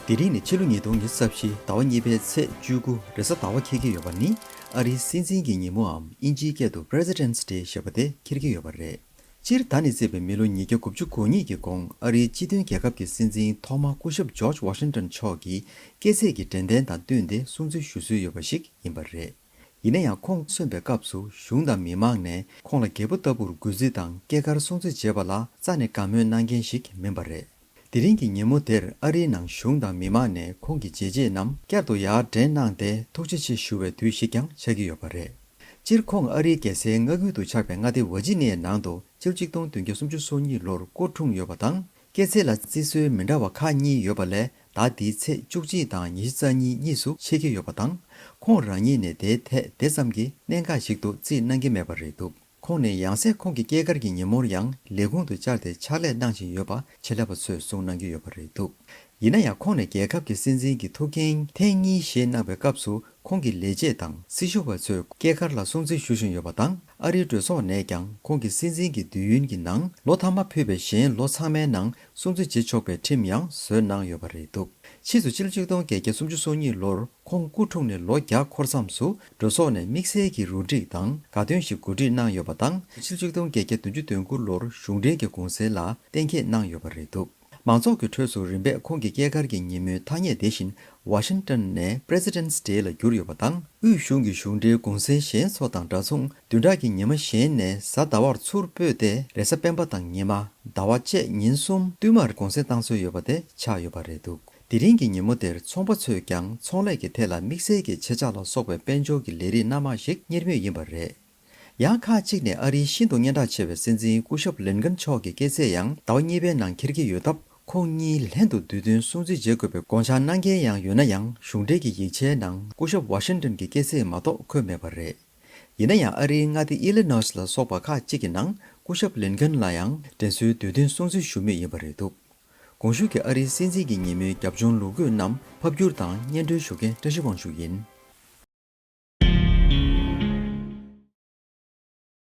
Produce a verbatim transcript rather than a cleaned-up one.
དེ་རིང་ནི་ཕྱི་ལོ་ཉིས་སྟོང་ཉི་ཤུ་རྩ་བཞི་ཟླ་བ་གཉིས་པའི་ཚེས་བཅུ་དགུ་རེས་གཟའ་ཟླ་བ་འཁེལ་གྱི་ཡོད་པ་ནི། ཨ་རིའི་སྲིད་འཛིན་གྱི་ཉིན་མོའམ་དབྱིན་ཇིའི་སྐད་དུ་President's Day ཞེས་པ་དེ་འཁེལ་གྱི་ཡོད་པ་རེད། སྤྱིར་ད་ནས་བརྩིས་པའི་མི་ལོ་ཉིས་བརྒྱ་དགུ་བཅུ་གོ་གཉིས་ཀྱི་གོང་ཨ་རིའི་སྤྱི་མཐུན་རྒྱལ་ཁབ་ཀྱི་སྲིད་འཛིན་ཐོག་མ་སྐུ་ཞབས་George Washington མཆོག་གིས་སྐྱེས་ཚེས་ཀྱི་དྲན་རྟེན་དང་བསྟུན་ཏེ་སྲུང་བརྩི་ཞུ་སྲོལ་ཡོད་པ་ཞིག་ཡིན་པ་རེད། ཡིན་ན་ཡང་ཁོང་གསོན་པའི་སྐབས་སུ་གཞུང་དང་མི་མང་ནས་ཁོང་ལ་རྒྱལ་པོ་ལྟ་བུར་གུས་བརྩི་དང་སྐྱེས་སྐར་སྲུང་བརྩི་བྱེད་པ་ལ་རྩ་ནས་དགའ་མོས་གནང་མཁན་ཞིག་མིན་པ་རེད། དེ་རིང་གི་ཉིན་མོ་དེར་ཨ་རིའི་ནང་གཞུང་དང་མི་མང་ནས་ཁོང་གི་བྱས་རྗེས་རྣམས་བསྐྱར་དུ་ཡར་དྲན་གནང་སྟེ་ཐུགས་རྗེ་ཆེ་ཞུ་བའི་དུས་ཤིག་ཀྱང་ཆགས་ཀྱི་ཡོད་པ་རེད། སྤྱིར་ཁོང་ཨ་རིའི་རྒྱལ་སའི་མངའ་ཁུལ་དུ་ཆགས་པའི་མངའ་སྡེ་ཝར་ཇི་ནི་ཡའི་ནང་དུ་ཕྱི་ལོ་ཆིག་སྟོང་བདུན་བརྒྱ་སུམ་ཅུ་སོ་གཉིས་ལོར་སྐུ་འཁྲུངས་ཡོད་པ་དང་། སྐྱེས་ཚེས་ལ་བརྩི་སྲོལ་མི་འདྲ་བ་ཁག་གཉིས་ཡོད་པ་ལས། ཟླ་འདིའི་ཚེས་བཅུ་གཅིག་དང་ཉི་ཤུ་རྩ་གཉིས་གཉིས་སུ་ཆད་ཀྱི་ཡོད་པ་དང་། ཁོང་རང་ཉིད་ནས་དེའི་ཐད་དེ་ཙམ་གྱི་གནད་འགག་ཞིག་ཏུ་བརྩིས་གནང་གི་མེད་པ་རེད་འདུག་ཁོང་ནས་ཡང་སེ་ཁོང་གི་སྐྱེས་སྐར་གྱི་ཉིན་མོར་ཡང་ལས་ཁུངས་དུ་བཅར་ཏེ་ཕྱག་ལས་གནང་བཞིན་ཡོད་པ་ཆེད་ལས་པ་ཚོས་གསུངས་གནང་གི་ཡོད་པ་རེད་འདུག་ཡིན་ན་ཡང་ཁོང་ནས་རྒྱལ་ཁབ་ཀྱི་སྲིད་འཛིན་གྱི་ཐུགས་འགན་ཐེངས་གཉིས་བཞེས་གནང་བའི་སྐབས་སུ་ཁོང་གི་ལས་བྱེད་དང་སྲི་ཞུ་བ་ཚོས་སྐྱེས་སྐར་ལ་སྲུང་བརྩི་ཞུ་བཞིན་ཡོད་པ་དང་། ཨ་རིའི་གྲོས་ཚོགས་ནས་ཀྱང་ཁོང་གི་སྲིད་འཛིན་གྱི་དུས་ཡུན་གྱི་ནང་ལོ་ཐ་མ་ཕུད་པའི་གཞན་ལོ་ཚང་མའི་ནང་སྲུང་བརྩི་བྱེད་ཆོག་པའི་ཁྲིམས་ཡང་བཟོས་གནང་ཡོད་པ་རེད་འདུག་ཕྱིས་སུ་ཕྱི་ལོ་ཆིག་སྟོང་བརྒྱད་བརྒྱ་སུམ་ཅུ་སོ་གཉིས་ལོར་ཁོང་སྐུ་འཁྲུངས་ནས་ལོ་བརྒྱ་འཁོར་མཚམས་སུ་གྲོས་ཚོགས་ནས་དམིགས་བསལ་གྱི་རུ་སྒྲིག་དང་དགའ་སྟོན་ཞིག་གོ་སྒྲིག་གནང་ཡོད་པ་དང་། ཕྱི་ལོ་ཆིག་སྟོང་བརྒྱད་བརྒྱ་བདུན་ཅུ་དོན་དགུ་ལོར་གཞུང་འབྲེལ་གྱི་གུང་སེང་ལ་གཏན་འཁེལ་གནང་ཡོད་པ་རེད་འདུག་མང་ཚོགས་ཀྱི་ཁྲོད་སུ་རིམ་པས་ཁོང་གི་སྐྱེས་སྐར་གྱི་ཉིན་མོའི་ཐ་སྙད་དེ་བཞིན་Washington་ནས་President's Day་ལ་བསྒྱུར་ཡོད་པ་དང་། དབུས་གཞུང་གི་གཞུང་འབྲེལ་གུང་སེང་གཞན་ཚོ་དང་འདྲ་མཚུངས་བདུན་ཕྲག་གི་ཉི་མ་གཞན་ནས་གཟའ་ཟླ་བར་ཚུར་སྤོས་ཏེ་རེས་གཟའ་སྤེན་པ་དང་ཉི་མ། ཟླ་བ་བཅས་ཉིན་གསུམ་བསྟུད་མར་གུང་སེང་བཏང་སྲོལ་ཡོད་པ་དེ་ཆགས་ཡོད་པ་རེད་འདུག་དེ་རིང་གི་ཉིན་མོ་དེར་ཚོང་པ་ཚོས་ཀྱང་ཚོང་ལས་ཀྱི་ཐད་ལ་དམིགས་བསལ་གྱི་ཆེད་བཅག་ལ་སོགས་པའི་དཔལ་འབྱོར་གྱི་ལས་རིགས་སྣ་མང་ཞིག་གཉེར་མུས་ཡིན་པ་རེད། ཡང་ཁག་ཅིག་ནས་ཨ་རིའི་ཤིན་ཏུ་སྙན་གྲགས་ཆེ་བའི་སྲིད་འཛིན་སྐུ་ཞབས་ལིན་ཀན་མཆོག་གི་སྐྱེས་ཚེས་ཡང་ཟླ་བ་གཉིས་པའི་ནང་འཁེལ་གྱི་ཡོད་སྟབས། ཁོང་གཉིས་ལྷན་དུ་དུས་སྟོན་སྲུང་བརྩི་བྱེད་དགོས་པའི་དགོངས་འཆར་གནང་མཁན་ཡང་ཡོད་ན་ཡང་། གཞུང་འབྲེལ་གྱི་ཡིག་ཆའི་ནང་སྐུ་ཞབས་ཝ་ཤིང་ཏོན་གྱི་སྐྱེས་ཚེས་མ་གཏོགས་འཁོད་མེད་པ་རེད། ཡིན་ན་ཡང་ཨ་རིའི་མངའ་སྡེ་ཨི་ལི་ནོས་ལ་སོགས་པ་ཁག་ཅིག་གི་ནང་སྐུ་ཞབས་ལིན་ཀན་ལ་ཡང་དྲན་གསོའི་དུས་སྟོན་སྲུང་བརྩི་ཞུ་མུས་ཡིན་པ་རེད་འདུག་གོང་ཞུས་ཀྱི་ཨ་རིའི་སྲིད་འཛིན་གྱི་ཉིན་མོའི་རྒྱབ་ལྗོངས་ལོ་རྒྱུས་རྣམས་ཕབ་བསྒྱུར་དང་སྙན་སྒྲོན་ཞུ་མཁན་བཀྲ་ཤིས་དབང་ཕྱུག་ཡིན།